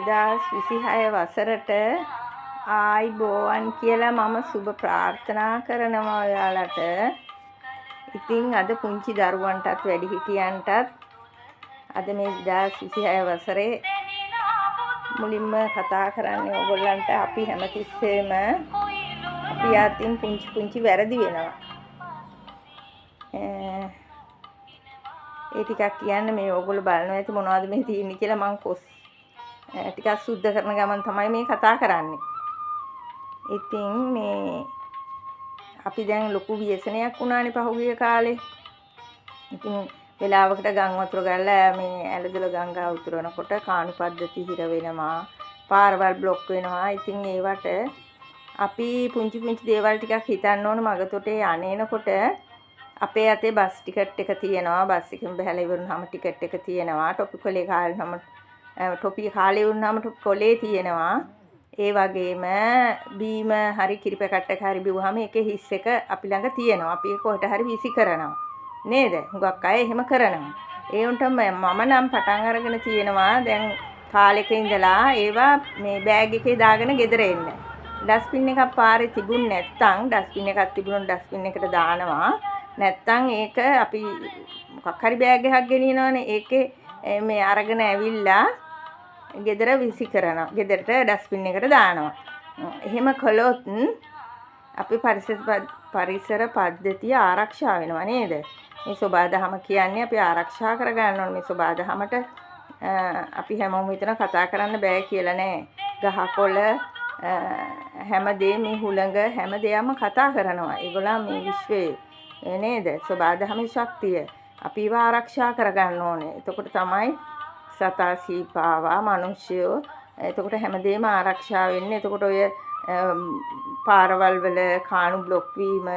2026 වසරට ආයිබෝවන් කියලා මම සුබ ප්‍රාර්ථනා කරනවා ඔයාලට. ඉතින් අද පුංචි දරුවන්ටත් වැඩිහිටියන්ටත් අද මේ 2026 වසරේ මුලින්ම කතා කරන්නේ ඔයගොල්ලන්ට අපි හැමතිස්සෙම අපි අතින් පුංචි පුංචි වැරදි වෙනවා. ඒ ටිකක් කියන්න මේ ඔයගොල්ලෝ බලනවා ඇති මොනවද මේ තියෙන්නේ කියලා මං කොස් ටිකක් සුද්ධ කරන ගමන් තමයි මේ කතා කරන්නේ. ඉතින් මේ අපි දැන් ලොකු ව්‍යසනයක් වුණානේ පහුගිය කාලේ. ඉතින් වෙලාවකට ගම් වතුර ගල්ලා මේ ඇලදොල ගංගා උතුරනකොට කාණු පද්ධති හිර වෙනවා, පාරවල් බ්ලොක් වෙනවා. ඉතින් ඒවට අපි පුංචි පුංචි දේවල් ටිකක් හිතන්න ඕන. මගතොටේ අනේනකොට අපේ අතේ බස් ටිකට් එක තියෙනවා. බස් එකෙන් බහලා ඉවරුනහම ටිකට් එක තියෙනවා. ටොපි කොලේ කාලේ ටොපි කාලේ වුණාම ටොපි කොලේ තියෙනවා. ඒ වගේම බීම හරි කිරි පැකට් එක හරි බිව්වහම ඒකේ හිස් එක අපි ළඟ තියෙනවා. අපි ඒක කොහෙට හරි විසි කරනවා. නේද? හුඟක් අය එහෙම කරනවා. ඒ උන්ට මම නම් පටන් අරගෙන තියෙනවා දැන් කාලෙක ඉඳලා ඒවා මේ බෑග් එකේ දාගෙන ගෙදර එන්න. ඩස්බින් එකක් පාරේ තිබුණ නැත්තම් ඩස්බින් එකක් තිබුණොත් ඩස්බින් එකට දානවා. නැත්තම් ඒක අපි මොකක් හරි බෑග් එකක් ගෙනියනවනේ. ඒකේ මේ අරගෙන ඇවිල්ලා ගෙදර විසි කරනවා. ගෙදරට ඩස්බින් එකට දානවා. එහෙම කළොත් අපි පරිසර පද්ධතිය ආරක්ෂා වෙනවා නේද? මේ සෝබා දහම කියන්නේ අපි ආරක්ෂා කරගන්න ඕනේ. මේ සෝබා දහමට අපි හැමෝම හිතන කතා කරන්න බෑ කියලා නෑ. ගහකොළ හැම දෙයක්ම මේ හුළඟ හැම දෙයක්ම කතා කරනවා. ඒගොල්ලන් මේ විශ්වයේ නේද? සෝබා දහමේ ශක්තිය අපි ඒවා ආරක්ෂා කරගන්න ඕනේ. එතකොට තමයි සතා සීපාවා මිනිස්සුયો එතකොට හැමදේම ආරක්ෂා වෙන්නේ. එතකොට ඔය පාරවල් වල කාණු බ්ලොක් වීම,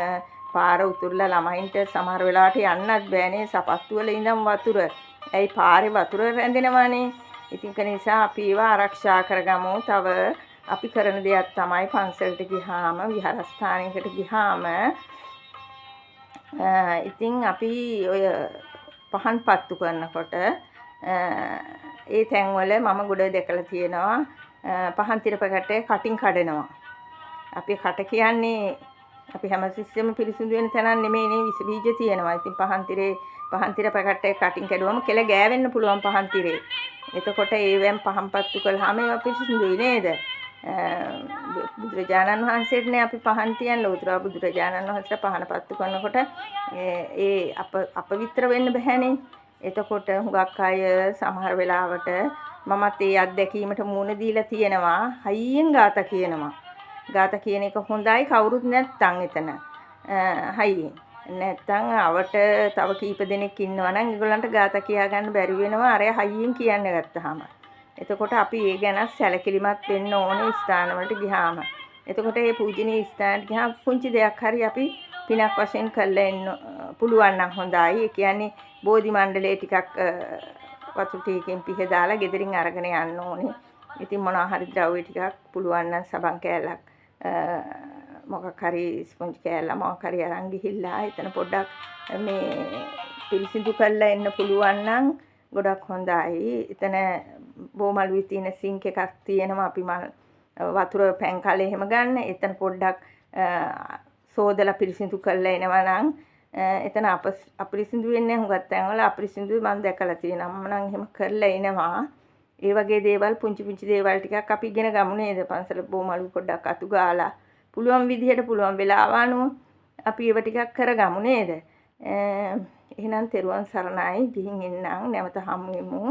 පාර උතුරලා ළමයින්ට සමහර වෙලාවට යන්නත් බෑනේ. සපත්තු වල ඉඳන් වතුර. ඇයි පාරේ වතුර රැඳෙනවනේ. ඉතින් ඒක නිසා අපි ඒවා ආරක්ෂා කරගමු. තව අපි කරන දෙයක් තමයි පන්සලට ගියාම විහාරස්ථානයකට ගියාම ඉතින් අපි ඔය පහන් පත්තු කරනකොට ඒ තැන්වල මම ගොඩ දැකලා තියෙනවා පහන් තිර පැකට් එක කටින් කඩනවා. අපි කට කියන්නේ අපි හැමතිස්සෙම පිරිසිදු වෙන තැනක් නෙමෙයි නේ, විස බීජ තියෙනවා. ඉතින් පහන් තිර පැකට් එක කටින් කැඩුවම කෙල ගෑවෙන්න පුළුවන් පහන් තිරේ. එතකොට ඒවෙන් පහන් පත්තු කළාම ඒවා පිරිසිදුයි නේද? බුදුරජාණන් වහන්සේට නේ අපි පහන් තියන්නේ. ලෝතර බුදුරජාණන් වහන්සේට පහන පත්තු කරනකොට ඒ අපවිත්‍ර වෙන්න බෑනේ. එතකොට හුඟක් අය සමහර වෙලාවට මමත් ඒ අත්දැකීමට මුහුණ දීලා තියෙනවා. හයියෙන් ගාත කියනවා. ගාත කියන එක හොඳයි කවුරුත් නැත්තම් එතන. හයියෙන්. නැත්තම් අවට තව කීප දෙනෙක් ඉන්නවා නම් ඒගොල්ලන්ට ගාත කියා ගන්න බැරි වෙනවා අර හයියෙන් කියන්න ගත්තාම. එතකොට අපි ඒ ගැන සැලකිලිමත් වෙන්න ඕනේ ස්ථානවලට ගියාම. එතකොට මේ පූජනීය ස්ථානට ගියාම පුංචි දෙයක් හරි අපි පිනක් වශයෙන් කරලා එන්න පුළුවන් නම් හොඳයි. ඒ කියන්නේ බෝධි මණ්ඩලයේ ටිකක් වතුර ටිකකින් පිහ දාලා ගෙදරින් අරගෙන යන්න ඕනේ. ඉතින් මොනවා හරි ද්‍රව්‍ය ටිකක් පුළුවන් නම් සබන් කෑල්ලක් මොකක් හරි ස්පොන්ජ් කෑල්ල මොකක් හරි අරන් ගිහිල්ලා එතන පොඩ්ඩක් මේ පිරිසිදු කරලා එන්න පුළුවන් නම් ගොඩක් හොඳයි. එතන බෝමළුවේ තියෙන සින්ක් එකක් තියෙනවා. අපි මල් වතුර පැන් කලේ එහෙම ගන්න. එතන පොඩ්ඩක් සෝදලා පිරිසිදු කරලා එනවා නම් එතන අපිරිසිදු වෙන්නේ හුඟක් තැන්වල අපිරිසිදු මම දැකලා තියෙනවා. මම නම් එහෙම කරලා එනවා. ඒ වගේ දේවල් පුංචි පුංචි දේවල් ටිකක් අපි ඉගෙන ගමු නේද? පන්සල බෝමළු පොඩ්ඩක් අතු ගාලා පුළුවන් විදිහට පුළුවන් වෙලාව අනුව අපි ඒව ටිකක් කරගමු නේද? එහෙනම් තෙරුවන් සරණයි. ගිහින් එන්නම්. නැවත හමු වෙමු.